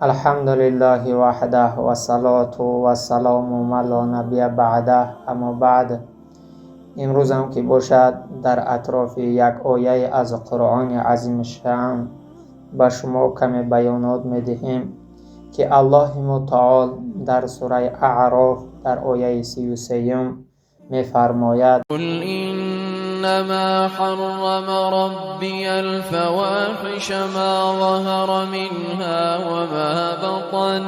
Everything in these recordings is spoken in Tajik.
Алҳамдулиллаҳи ваҳдаҳ вассалоту вассалому ма ло набия баъдаҳ, аммо баъд. Имрӯзам ки бошад, дар атрофи як ояе аз Қуръони азимушшаън ба шумо каме баёнот медиҳем, ки Аллоҳи мутаол дар сураи Аъроф дар ояи 33-юм мефармояд: قل إنما حرم ربي الفواحش ما ظهر منها وما بطن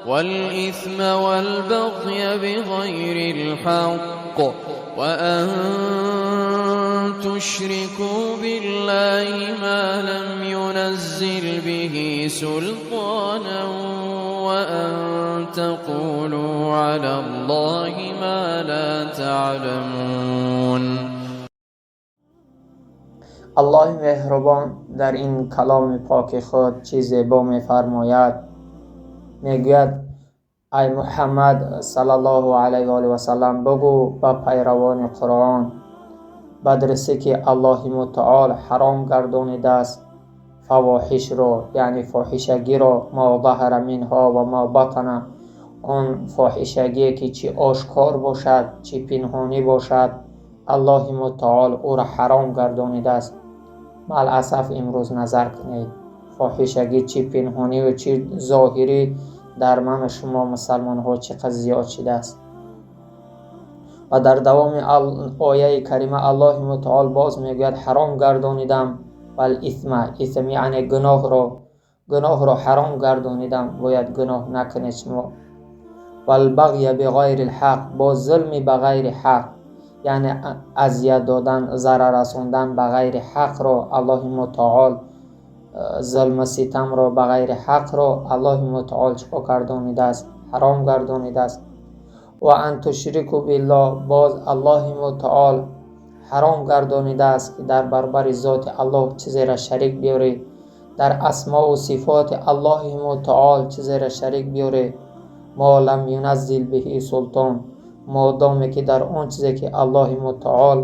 والإثم والبغي بغير الحق وأن تشركوا بالله ما لم ينزل به سلطانا وأن تقولوا على الله ما لا تعلمون. Аллоҳи меҳрубон дар ин каломи поки худ чӣ зебо мефармояд. Мегӯяд: ай Муҳаммад саллаллоҳу алайҳи ва олиҳи васаллам, бугӯ ба пайравони Қуръон, ба дурустӣ ки Аллоҳи мутаол ҳаром гардонидааст фавоҳишро, яъне фоҳишагиро, ма заҳара минҳо ва ма батана, он фоҳишагие ки чӣ ошкор бошад, чӣ пинҳонӣ бошад, Аллоҳи мутаол ӯро ҳаром гардонидааст. Маъаласаф, имрӯз назар кунед, фоҳишагӣ чӣ пинҳониву чӣ зоҳирӣ дар ману шумо мусалмонҳо чӣ қадр зиёд шудааст. Ва дар давоми ояи карима Аллоҳи мутаол боз мегӯяд: ҳаром гардонидам вал исма, исм яъне гуноҳро, гуноҳро ҳаром гардонидам, бояд гуноҳ накунед шумо. Валбағя биғайри лҳақ, бо зулми ба ғайри ҳақ, яъне азият додан, зарар расондан ба ғайри ҳақро, Аллоҳи мутаол зулму ситамро ба ғайри ҳақро Аллоҳи мутаол чӣ кор гардонидааст? Ҳаром гардонидааст. Ва ан тушрику биллоҳ, боз Аллоҳи мутаол ҳаром гардонидааст, ки дар баробари зоти Аллоҳ чизеро шарик биёред, дар асмову сифоти Аллоҳи мутаол чизеро шарик биёред. Мо лам юназзил биҳи султон, модоме ки дар он чизе ки Аллоҳи мутаол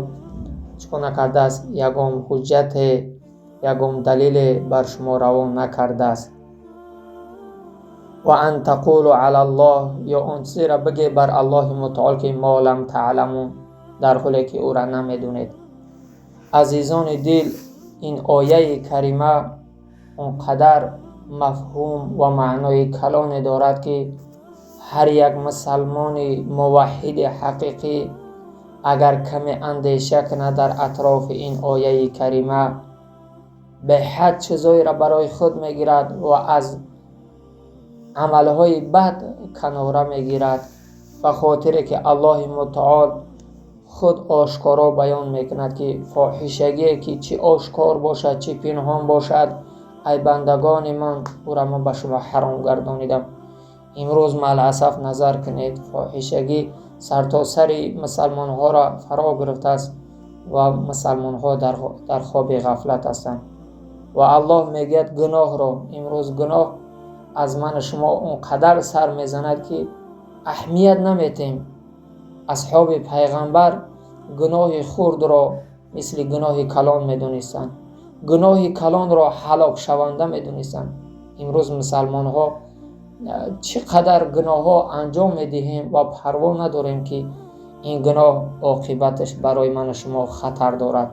чӣ кор накардааст, ягон ҳуҷҷате, ягон далеле бар шумо равон накардааст. Ва ан тақулу алаллоҳ, ё он чизеро бигӯ бар Аллоҳи мутаол, ки мо лам таъламун, дар ҳоле ки ӯра намедонед. Азизони дил, ин ояи карима он қадар мафҳум ва маънои калоне дорад, ки ҳар як мусалмони муваҳҳиди ҳақиқӣ агар каме андеша кунад дар атрофи ин ояи карима, беҳад чизоеро барои худ мегирад ва аз амалҳои бад канора мегирад. Ба хотире ки Аллоҳи мутаол худ ошкоро баён мекунад, ки фоҳишагие ки чӣ ошкор бошад, чӣ пинҳон бошад, ай бандагони ман, ӯра ман ба шумо ҳаром гардонидам. Имрӯз маъаласаф назар кунед, фоҳишагӣ сартосари мусалмонҳоро фаро гирифтааст ва мусалмонҳо дар хоби ғафлат ҳастанд. Ва Аллоҳ мегӯяд гуноҳро. Имрӯз гуноҳ аз ману шумо он қадар сар мезанад, ки аҳамият наметем. Асҳоби пайғамбар гуноҳи хурдро мисли гуноҳи калон медонистанд, гуноҳи калонро ҳалокшаванда медонистанд. Имрӯз мусалмонҳо чӣ қадар гуноҳҳо анҷом медиҳем ва парво надорем, ки ин гуноҳ оқибаташ барои ману шумо хатар дорад.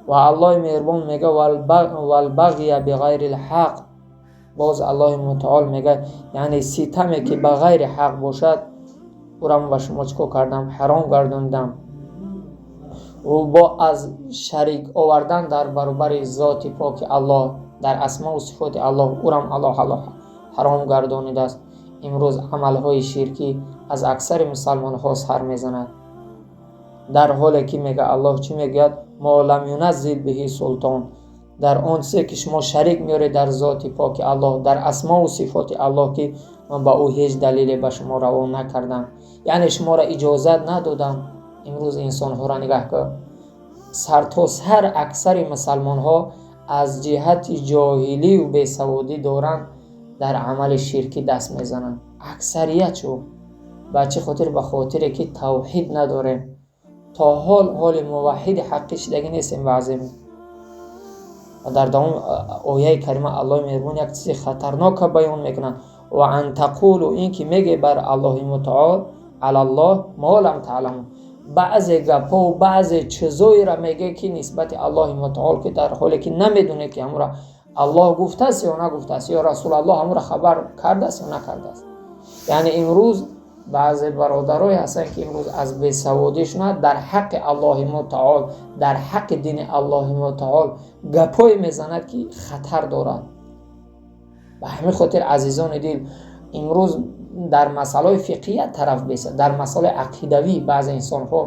Ва Аллоҳи меҳрубон мегӯяд: валбағя биғайри лҳақ. Боз Аллоҳи мутаол мегӯяд, яъне ситаме ки ба ғайри ҳақ бошад, ӯро ман ба шумо чӣ кор кардам? Ҳаром гардондам. Бо аз шарик овардан дар баробари зоти поки Аллоҳ, дар асмову сифоти Аллоҳ, ӯрам Аллоҳ ҳаром гардонидааст. Имрӯз амалҳои ширкӣ аз аксари мусалмонҳо сар мезанад, дар ҳоле ки мега Аллоҳ чӣ мегӯяд? Мо лам юназзил биҳи султон, дар он чизе ки шумо шарик меоред дар зоти поки Аллоҳ, дар асмову сифоти Аллоҳ, ки ман ба ӯ ҳеҷ далеле ба шумо равон накардам, яъне шуморо иҷозат надодам. Имрӯз инсонҳоро нигаҳ кун, сартосар аксари мусалмонҳо аз ҷиҳати ҷоҳилию бесаводӣ доранд, дар амали ширкӣ даст мезананд аксарият. Чӯ ба чӣ хотир? Ба хотире ки тавҳид надорем, то ҳол ҳоли муваҳҳиди ҳаққӣ шидагӣ нестем баъземо. Ва дар давоми ояи карима Аллоҳи меҳрубон як чизи хатарнока баён мекунад: ва ан тақулу, ин ки меге бар Аллоҳи мутаол алаллоҳ мо лам таъламун, баъзе гапҳову баъзе чизоеро меге, ки нисбати Аллоҳи мутаол, ки дар ҳоле ки намедонед, ки ҳамура Аллоҳ гуфтааст ё нагуфтааст, ё Расулаллоҳ ҳамура хабар кардааст ё накардааст. Яъне имрӯз баъзе бародарое ҳастанд, ки имрӯз аз бесаводишона дар ҳаққи Аллоҳи мутаол, дар ҳаққи дини Аллоҳи мутаол гапҳое мезанад, ки хатар дорад. Ба ҳамин хотир, азизони дил, имрӯз дар масъалаҳои фиқҳия тараф беса, дар масъалаи ақидавӣ баъзе инсонҳо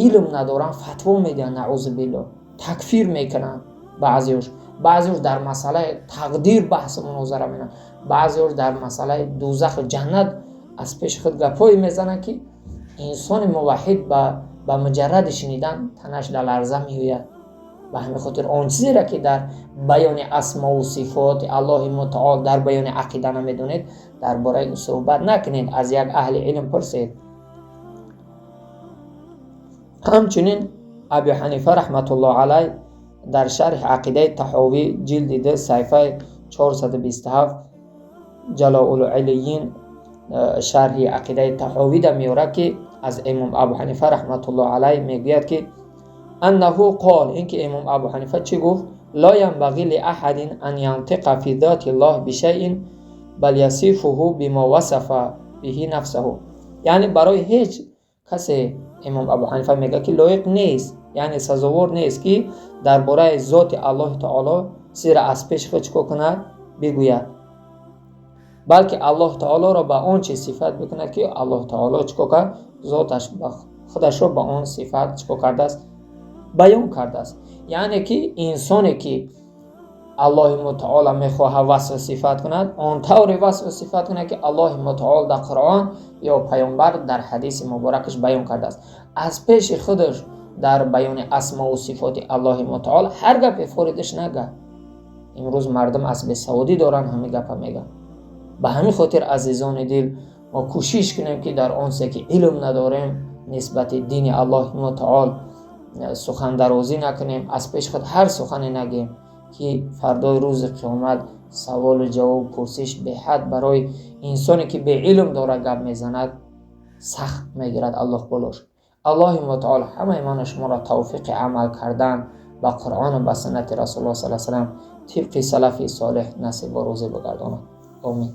илм надоранд, фатво медиҳанд, наъузу биллоҳ, такфир мекунанд баъзеош. Баъзеош дар масъалаи тақдир баҳсу мунозара менанд, баъзеош дар масъалаи дӯзаху ҷаннат аз пеши худ гапҳое мезананд, ки инсони муваҳҳид ба муҷарради шунидан танаш дар ларза меояд. Ба ҳамин хотир он чизеро, ки дар баёни асмову сифоти Аллоҳи мутаол, дар баёни ақида намедонед, дар бораи ӯ суҳбат накунед, аз як аҳли илм пурсед. Ҳамчунин Абу Ҳанифа раҳматуллоҳ алайҳ дар шарҳи ақидаи Таҳовӣ, ҷилди 2, саҳифаи 427, Ҷалоулилийин шарҳи ақидаи Таҳовида меорад, ки аз имом Абу Ҳанифа раҳматуллоҳ алайҳ мегӯяд, ки аннаҳу қол, ин ки имом Абу Ҳанифа чӣ гуфт? Ло янбағӣ лиаҳадин ан янтиқа фи зоти ллоҳ бишайин бал ясифуҳу бимо васафа биҳи нафсаҳу. Яъне барои ҳеҷ касе, имом Абу Ҳанифа мегӯяд, ки лоиқ нест, яъне сазовор нест, ки дар бораи зоти Аллоҳи таоло чизеро аз пеши худ чӣ кор кунад, бигӯяд, балки Аллоҳ таолоро ба он чиз сифат бикунад, ки Аллоҳ таоло чӣ кор кард, зоташ худашро ба он сифат чӣ кор кардааст, баён кардааст. Яъне ки инсоне, ки Аллоҳи мутаола мехоҳад васфу сифат кунад, он тавре васфу сифат кунад, ки Аллоҳи мутаол дар Қуръон ё Паёмбар дар ҳадиси муборакаш баён кардааст. Аз пеши худаш дар баёни асмову сифоти Аллоҳи мутаол ҳар гапе форидаш нага. Имрӯз мардум аз бесаводӣ доранд, ҳамин гапа мегӯянд. Ба ҳамин хотир, азизони дил, мо кӯшиш кунем, ки дар он чизе, ки илм надорем, нисбати дини Аллоҳи мутаол сухандарозӣ накунем, аз пеши худ ҳар сухане нагем, ки фардои рӯзи қиёмат саволу ҷавобу пурсиш беҳад барои инсоне, ки беилм дорад гап мезанад, сахт мегирад Аллоҳ болош. Аллоҳи мутаол ҳамаи ману шуморо тавфиқи амал кардан ба Қуръону ба суннати Расулуллоҳ саллаллоҳу алайҳи васаллам тибқи салафи солеҳ насибу рӯзӣ бигардонад. Омин.